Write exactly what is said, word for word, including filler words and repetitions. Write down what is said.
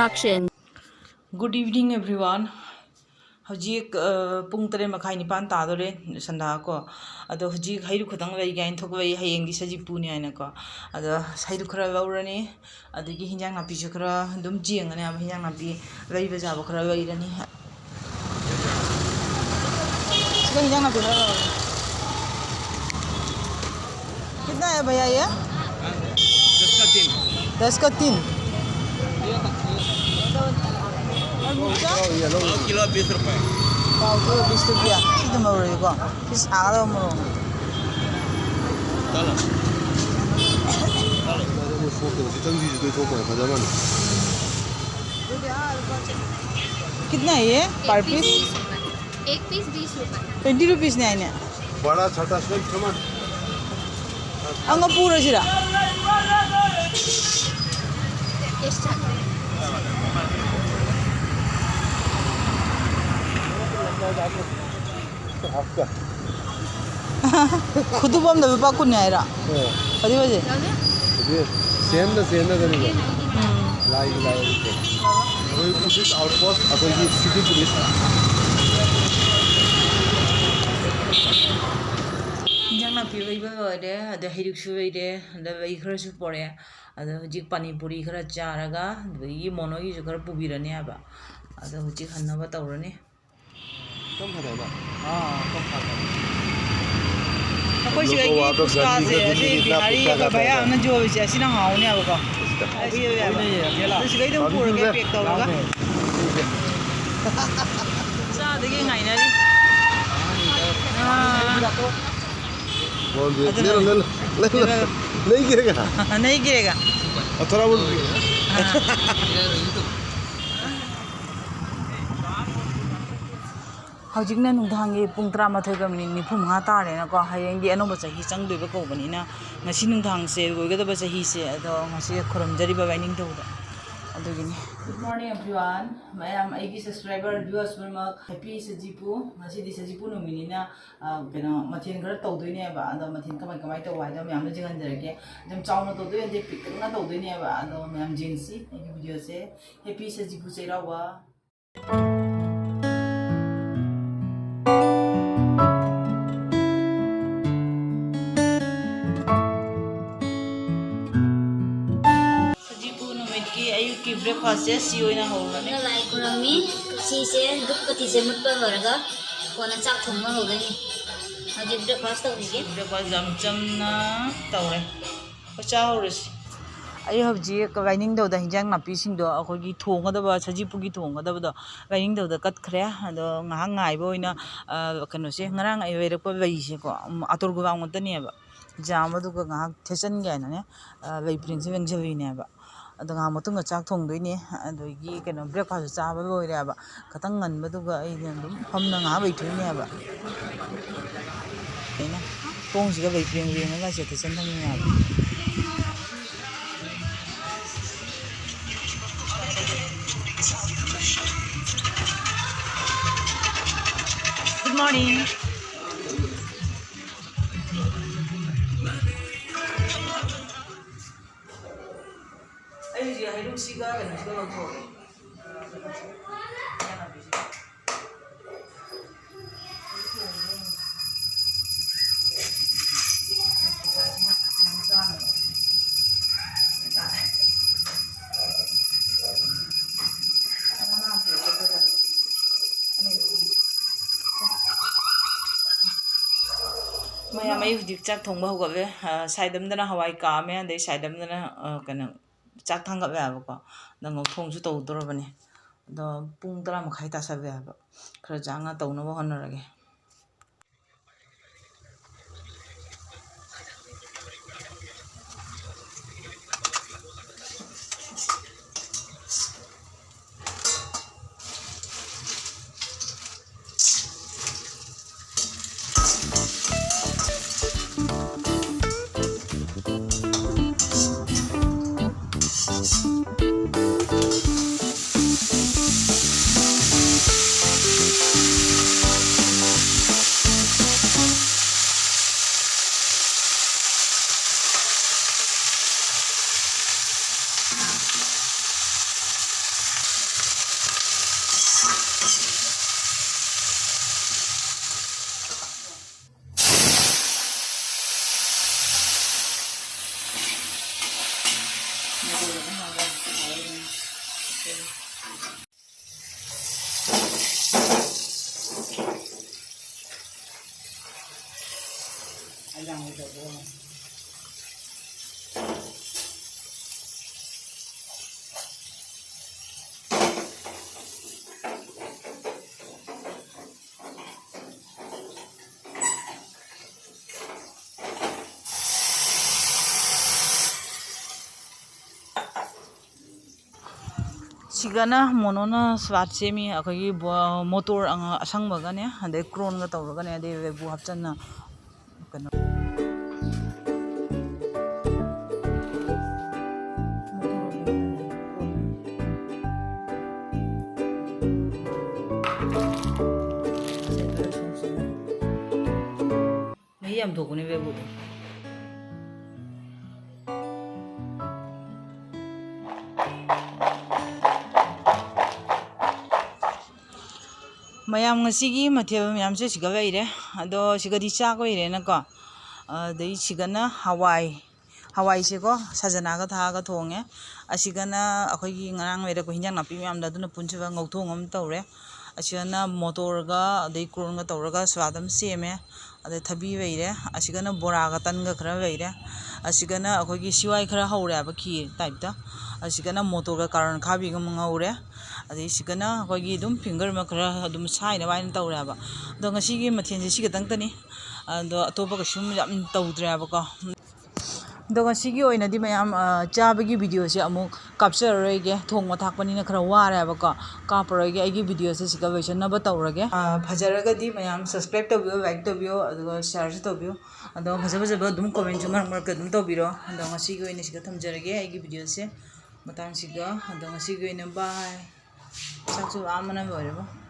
Action. Good evening, everyone. ꯍꯧꯖꯤꯛ, ꯑ, ꯄꯨꯡ ꯇꯔꯦꯠ ꯃꯈꯥꯏ, ꯅꯤꯄꯥꯟ ꯇꯥꯗꯣꯔꯦ, ꯁꯟꯗꯥ ꯀꯣ꯫ ꯑꯗꯣ ꯍꯧꯖꯤꯛ ꯍꯩꯔꯨꯛ ꯈꯛꯇꯪ ꯂꯩꯒꯦ ꯍꯥꯏꯅ ꯊꯣꯛꯂꯛꯏ, ꯍꯌꯦꯡꯗꯤ ꯁꯖꯤꯛꯄꯨꯅꯤ ꯍꯥꯏꯅꯀꯣ꯫ ꯑꯗꯣ ꯍꯩꯔꯨꯛ ꯈꯔ ꯂꯧꯔꯅꯤ, ꯑꯗꯒꯤ ꯍꯤꯟꯖꯥꯡ ꯅꯥꯄꯤꯁꯨ ꯈꯔ ꯑꯗꯨꯝ ꯌꯦꯡꯉꯅꯤ ꯍꯥꯏꯕ, ꯍꯤꯟꯖꯥꯡ ꯅꯥꯄꯤ ꯂꯩꯕ ꯌꯥꯕ ꯈꯔ ꯂꯩꯔꯅꯤ꯫ ꯁꯤꯗ ꯍꯤꯟꯖꯥꯡ ꯅꯥꯄꯤ ꯈꯔ ꯂꯧꯔꯅꯤ꯫ कितना है भैया ये? दस का तीन। दस का तीन। और मिर्चा? पाव किलो बीस रुपए। पाव किलो बीस रुपया। ꯁꯤꯗ ꯃꯔꯣꯏꯀꯣ꯫ ꯁꯤ ꯁꯥꯒꯗꯕ ꯃꯔꯣꯛ꯫ कितना है ये per एक पीस piece? बीस रुपए। एक पीस बीस रुपए। Twenty rupees ꯅꯦ ꯍꯥꯏꯅꯦ꯫ बड़ा छोटा सब सामान। ꯑꯉ ꯄꯨꯔꯁꯤꯔꯥ? ꯈꯨꯗꯨꯞ ꯑꯝꯗ ꯂꯨꯄꯥ ꯀꯨꯟꯅꯤ ꯍꯥꯏꯔꯣ? ꯍꯣꯏ꯫ ꯍꯧꯖꯤꯛ ꯍꯧꯖꯤꯛ? ꯍꯧꯖꯤꯛ ꯁꯦꯝꯗ ꯁꯦꯝꯗ ꯀꯔꯤꯒ? ꯎꯝ꯫ ꯂꯥꯏꯒꯤ ꯂꯥꯏ ꯑꯣꯏꯔꯤꯁꯦ꯫ ꯑꯩꯈꯣꯏ ꯄꯨꯂꯤꯁ ꯑꯥꯎꯠ ꯄꯣꯁ, ꯑꯩꯈꯣꯏꯒꯤ ꯁꯤꯇꯤ ꯄꯨꯂꯤꯁ꯫ ꯏꯟꯖꯥꯡ ꯅꯥꯄꯤ ꯂꯩꯕ ꯂꯣꯏꯔꯦ, ꯑꯗ ꯍꯩꯔꯤꯛꯁꯨ ꯂꯩꯔꯦ, ꯑꯗ ꯂꯩ ꯈꯔꯁꯨ ꯄꯣꯔꯛꯑꯦ꯫ ꯑꯗ ꯍꯧꯖꯤꯛ ꯄꯥꯅꯤ ꯄꯨꯔꯤ ꯈꯔ ꯆꯥꯔꯒ, ꯑꯗꯒꯤ ꯃꯣꯅꯣꯒꯤꯁꯨ ꯈꯔ ꯄꯨꯕꯤꯔꯅꯤ ꯍꯥꯏꯕ꯫ ꯑꯗ ꯍꯧꯖꯤꯛ ꯍꯟꯅꯕ ꯇꯧꯔꯅꯤ꯫ ꯑꯩꯈꯣꯏ ꯁꯤꯗꯒꯤ ꯐꯨꯆꯀꯥꯁꯦ, ꯑꯁꯤ ꯕꯤꯍꯥꯔꯤ ꯀ ꯚꯩꯌꯥ ꯑꯃꯅ ꯌꯣꯜꯂꯤꯁꯦ, ꯑꯁꯤꯅ ꯍꯥꯎꯅꯤ ꯍꯥꯏꯕꯀꯣ꯫ ꯑꯗꯨ ꯁꯤꯗꯒꯤ ꯑꯗꯨꯝ ꯄꯨꯔꯒꯦ, ꯄꯦꯛ ꯇꯧꯔꯒ꯫ ꯆꯥꯗꯒꯤ ꯉꯥꯏꯅꯔꯤ꯫ ꯑꯥ꯫ ꯑꯗꯨꯅ ꯂꯩꯒꯦꯒ꯫ ꯅꯩꯒꯦꯒ꯫ ꯑꯣ, ꯊꯣꯔꯥ ꯕꯣꯜ꯫ ꯑꯥ꯫ ꯍꯧꯖꯤꯛꯅ ꯅꯨꯡꯗꯥꯡꯒꯤ ꯄꯨꯡ ꯇꯔꯥꯃꯥꯊꯣꯏꯒ ꯃꯤꯅꯤꯠ ꯅꯤꯐꯨ ꯃꯉꯥ ꯇꯥꯔꯦꯅꯀꯣ꯫ ꯍꯌꯦꯡꯗꯤ ꯑꯅꯧꯕ ꯆꯍꯤ ꯆꯪꯗꯣꯏꯕ ꯀꯧꯕꯅꯤꯅ, ꯉꯁꯤ ꯅꯨꯡꯗꯥꯡꯁꯦ ꯂꯣꯏꯒꯗꯕ ꯆꯍꯤꯁꯦ, ꯑꯗꯣ ꯉꯁꯤ ꯈꯨꯔꯨꯝꯖꯔꯤꯕ ꯂꯥꯏꯅꯤꯡꯊꯧꯗ꯫ ꯑꯗꯨꯒꯤꯅꯤ꯫ Good morning everyone. ꯃꯌꯥꯝ ꯑꯩꯒꯤ subscriber viewers ꯄꯨꯝꯅꯃꯛ happy ꯁꯖꯤꯕꯨ꯫ ꯉꯁꯤꯗꯤ ꯁꯖꯤꯕꯨ ꯅꯨꯃꯤꯠꯅꯤꯅ, ꯑ, ꯀꯩꯅꯣ, ꯃꯊꯦꯜ ꯈꯔ ꯇꯧꯗꯣꯏꯅꯦꯕ꯫ ꯑꯗꯣ ꯃꯊꯦꯜ ꯀꯃꯥꯏ ꯀꯃꯥꯏ ꯇꯧꯕ ꯍꯥꯏꯗꯣ ꯃꯌꯥꯝꯗ ꯌꯦꯡꯍꯟꯖꯔꯒꯦ꯫ ꯑꯗꯨꯝ ꯆꯥꯎꯅ ꯇꯧꯗꯣꯏ ꯅꯠꯇꯦ, ꯄꯤꯛꯇꯛꯅ ꯇꯧꯗꯣꯏꯅꯦꯕ꯫ ꯑꯗꯣ ꯃꯌꯥꯝ ꯌꯦꯡꯁꯤ ꯑꯩꯒꯤ videoꯁꯦ꯫ Happy ꯁꯖꯤꯕꯨ ꯆꯩꯔꯥꯎꯕ꯫ ꯁꯖꯤꯕꯨ ꯅꯨꯃꯤꯠꯀꯤ ꯑꯌꯨꯛꯀꯤ breakfastꯁꯦ ꯁꯤ ꯑꯣꯏꯅ ꯍꯧꯔꯅꯤ꯫ ꯂꯥꯏ ꯈꯨꯔꯝꯃꯤ꯫ ꯁꯤꯁꯦ ꯙꯨꯞ ꯀꯥꯇꯤꯁꯦ ꯃꯨꯠꯄ ꯂꯣꯏꯔꯒ ꯀꯣꯟꯅ ꯆꯥꯛ ꯊꯣꯡꯕ ꯍꯧꯗꯣꯏꯅꯤ꯫ ꯍꯧꯖꯤꯛ breakfast ꯇꯧꯈꯤꯒꯦ꯫ Breakfast ꯌꯥꯝ ꯆꯝꯅ ꯇꯧꯔꯦ꯫ ꯑꯩꯈꯣꯏ ꯆꯥꯍꯧꯔꯁꯤ꯫ ꯑꯩ ꯍꯧꯖꯤꯛ ꯂꯥꯏꯅꯤꯡꯊꯧꯗ ꯍꯤꯟꯖꯥꯡ ꯅꯥꯄꯤꯁꯤꯡꯗꯣ, ꯑꯩꯈꯣꯏꯒꯤ ꯊꯣꯡꯒꯗꯕ, ꯁꯖꯤꯕꯨꯒꯤ ꯊꯣꯡꯒꯗꯕꯗꯣ ꯂꯥꯏꯅꯤꯡꯊꯧꯗ ꯀꯠꯈ꯭ꯔꯦ꯫ ꯑꯗꯣ ꯉꯥꯏꯍꯥꯛ ꯉꯥꯏꯕ ꯑꯣꯏꯅ, ꯑ, ꯀꯩꯅꯣꯁꯦ, ꯉꯔꯥꯡ ꯑꯩ ꯂꯩꯔꯛꯄ ꯂꯩꯁꯦꯀꯣ, ꯎꯝ, ꯑꯇꯣꯔ ꯒꯣꯗꯥꯎꯟ ꯉꯥꯛꯇꯅꯦꯕ꯫ ꯖꯥꯝ ꯑꯗꯨꯒ ꯉꯥꯏꯍꯥꯛ ꯊꯦꯠꯆꯟꯒꯦ ꯍꯥꯏꯅꯅꯦ, ꯑ, ꯂꯩ ꯄꯔꯦꯡꯁꯦ ꯂꯦꯡꯁꯤꯜꯂꯤꯅꯦꯕ꯫ ꯑꯗꯣ ꯉꯥꯏꯍꯥꯛ ꯃꯇꯨꯡꯗ ꯆꯥꯛ ꯊꯣꯡꯗꯣꯏꯅꯦ꯫ ꯑꯗꯒꯤ ꯀꯩꯅꯣ, breakfast ꯆꯥꯕ ꯂꯣꯏꯔꯦꯕ꯫ ꯈꯇꯪ ꯉꯟꯕꯗꯨꯒ ꯑꯩꯅ ꯑꯗꯨꯝ ꯐꯝꯅ ꯉꯥꯏꯍꯥꯛ ꯂꯩꯊꯣꯛꯏꯅꯦꯕ꯫ ꯑꯩꯅ ꯊꯣꯡꯁꯤꯒ ꯂꯩ ꯄꯔꯦꯡ ꯂꯦꯡꯉꯒ ꯁꯦ ꯊꯦꯠꯆꯟ ꯊꯝꯃꯤꯅꯦꯕ꯫ Good morning. ꯑꯩ ꯍꯧꯖꯤꯛ ꯍꯩꯔꯨꯛꯁꯤꯒ ꯀꯩꯅꯣꯁꯤꯒ ꯂꯧꯊꯣꯛꯑꯒꯦ꯫ ꯃꯌꯥꯝ, ꯑꯩ ꯍꯧꯖꯤꯛ ꯆꯥꯛ ꯊꯣꯡꯕ ꯍꯧꯒꯠꯂꯦ꯫ ꯑ, ꯁꯥꯏꯗꯝꯗꯅ ꯍꯋꯥꯏ ꯀꯥꯝꯃꯦ, ꯑꯗꯩ ꯁꯥꯏꯗꯝꯗꯅ, ꯑ, ꯀꯩꯅꯣ, ꯆꯥꯛ ꯊꯥꯡꯒꯠꯂꯦꯕꯀꯣ꯫ ꯑꯗ ꯉꯧꯊꯣꯡꯁꯨ ꯇꯧꯗꯣꯔꯕꯅꯦ꯫ ꯑꯗꯣ ꯄꯨꯡ ꯇꯔꯥ ꯃꯈꯥꯏ ꯇꯥꯁꯜꯂꯦ ꯍꯥꯏꯕ꯫ ꯈꯔ ꯆꯥꯛꯅ ꯇꯧꯅꯕ ꯍꯣꯠꯅꯔꯒꯦ꯫ ꯁꯤꯒꯅ ꯃꯣꯅꯣꯅ ꯁꯂꯥꯗ ꯁꯦꯝꯃꯤ꯫ ꯑꯩꯈꯣꯏꯒꯤ ꯕꯣ-, ꯃꯣꯇꯣꯔ ꯑꯉ-, ꯑꯁꯪꯕꯒꯅꯦ, ꯑꯗꯩ ꯀ꯭ꯔꯣꯟꯒ ꯇꯧꯔꯒꯅꯦ, ꯑꯗꯩ ꯔꯦꯕꯨ ꯍꯥꯞꯆꯟꯅ ꯀꯩꯅꯣ꯫ ꯃꯍꯤ ꯌꯥꯝ ꯊꯣꯛꯄꯅꯦ ꯕꯦꯕꯨꯗꯣ꯫ ꯃꯌꯥꯝ, ꯉꯁꯤꯒꯤ ꯃꯊꯦꯜ ꯃꯌꯥꯝꯁꯦ ꯁꯤꯒ ꯂꯩꯔꯦ꯫ ꯑꯗꯣ ꯁꯤꯒꯗꯤ ꯆꯥꯛ ꯑꯣꯏꯔꯦꯅꯀꯣ꯫ ꯑꯗꯩ ꯁꯤꯒꯅ ꯍꯋꯥꯏ, ꯍꯋꯥꯏꯁꯦꯀꯣ ꯁꯖꯅꯥꯒ ꯊꯥꯛꯑꯒ ꯊꯣꯡꯉꯦ꯫ ꯑꯁꯤꯒꯅ ꯑꯩꯈꯣꯏꯒꯤ ꯉꯔꯥꯡ ꯂꯩꯔꯛꯄ ꯍꯤꯟꯖꯥꯡ ꯅꯥꯄꯤ ꯃꯌꯥꯝꯗꯣ, ꯑꯗꯨꯅ ꯄꯨꯟꯁꯤꯜꯂꯒ ꯉꯧꯊꯣꯡ ꯑꯃ ꯇꯧꯔꯦ꯫ ꯑꯁꯤꯒꯅ ꯃꯣꯇꯣꯔꯒ ꯑꯗꯩ ꯀ꯭ꯔꯣꯟꯒ ꯇꯧꯔꯒ ꯁꯂꯥꯗ ꯑꯃ ꯁꯦꯝꯃꯦ꯫ ꯑꯗꯩ ꯊꯕꯤ ꯂꯩꯔꯦ꯫ ꯑꯁꯤꯒꯅ ꯕꯣꯔꯥꯒ ꯇꯟꯒ ꯈꯔ ꯂꯩꯔꯦ꯫ ꯑꯁꯤꯒꯅ ꯑꯩꯈꯣꯏꯒꯤ ꯁꯤꯋꯥꯏ ꯈꯔ ꯍꯧꯔꯦ ꯍꯥꯏꯕ, ꯈꯤꯔ ꯇꯥꯏꯞꯇ꯫ ꯑꯁꯤꯒꯅ ꯃꯣꯇꯣꯔꯒ ꯀꯥꯔꯣꯟ ꯑꯈꯥꯕꯤꯒ ꯑꯃ ꯉꯧꯔꯦ꯫ ꯑꯗꯩ ꯁꯤꯒꯅ ꯑꯩꯈꯣꯏꯒꯤ ꯑꯗꯨꯝ ꯐꯤꯡꯒꯔ ꯑꯃ ꯈꯔ ꯑꯗꯨꯝ ꯁꯥꯏꯅꯕ ꯍꯥꯏꯅ ꯇꯧꯔꯦ ꯍꯥꯏꯕ꯫ ꯑꯗꯣ ꯉꯁꯤꯒꯤ ꯃꯊꯦꯜꯁꯦ ꯁꯤ ꯈꯛꯇꯪꯇꯅꯤ꯫ ꯑꯗꯣ ꯑꯇꯣꯞꯄ ꯀꯩꯁꯨꯝ ꯌꯥꯝ ꯇꯧꯗ꯭ꯔꯦ ꯍꯥꯏꯕꯀꯣ꯫ ꯑꯗꯣ ꯉꯁꯤꯒꯤ ꯑꯣꯏꯅꯗꯤ ꯃꯌꯥꯝ, ꯑ, ꯆꯥꯕꯒꯤ ꯚꯤꯗꯤꯑꯣꯁꯦ ꯑꯃꯨꯛ ꯀꯥꯞꯆꯔꯔꯣꯏꯒꯦ꯫ ꯊꯣꯡꯕ ꯊꯥꯛꯄꯅꯤꯅ ꯈꯔ ꯋꯥꯔꯦꯕꯀꯣ, ꯀꯥꯞꯄꯔꯣꯏꯒꯦ꯫ ꯑꯩꯒꯤ ꯚꯤꯗꯤꯑꯣꯁꯦ ꯁꯤꯒ ꯂꯣꯏꯁꯟꯅꯕ ꯇꯧꯔꯒꯦ꯫ ꯑ, ꯐꯖꯔꯒꯗꯤ ꯃꯌꯥꯝ subscribe ꯇꯧꯕꯤꯌꯣ, like ꯇꯧꯕꯤꯌꯣ, ꯑꯗꯨꯒ shareꯁꯨ ꯇꯧꯕꯤꯌꯣ꯫ ꯑꯗꯣ ꯐꯖ ꯐꯖꯕ ꯑꯗꯨꯝ commentꯁꯨ ꯃꯔꯛ ꯃꯔꯛꯇ ꯑꯗꯨꯝ ꯇꯧꯕꯤꯔꯣ꯫ ꯑꯗꯣ ꯉꯁꯤꯒꯤ ꯑꯣꯏꯅ ꯁꯤꯗ ꯊꯝꯖꯔꯒꯦ ꯑꯩꯒꯤ ꯚꯤꯗꯤꯑꯣꯁꯦ ꯃꯇꯥꯡꯁꯤꯒ꯫ ꯑꯗꯣ ꯉꯁꯤꯒꯤ ꯑꯣꯏꯅ bye꯫ ꯆꯥꯛꯁꯨ ꯂꯥꯝꯕꯅ ꯂꯣꯏꯔꯦꯕꯣ꯫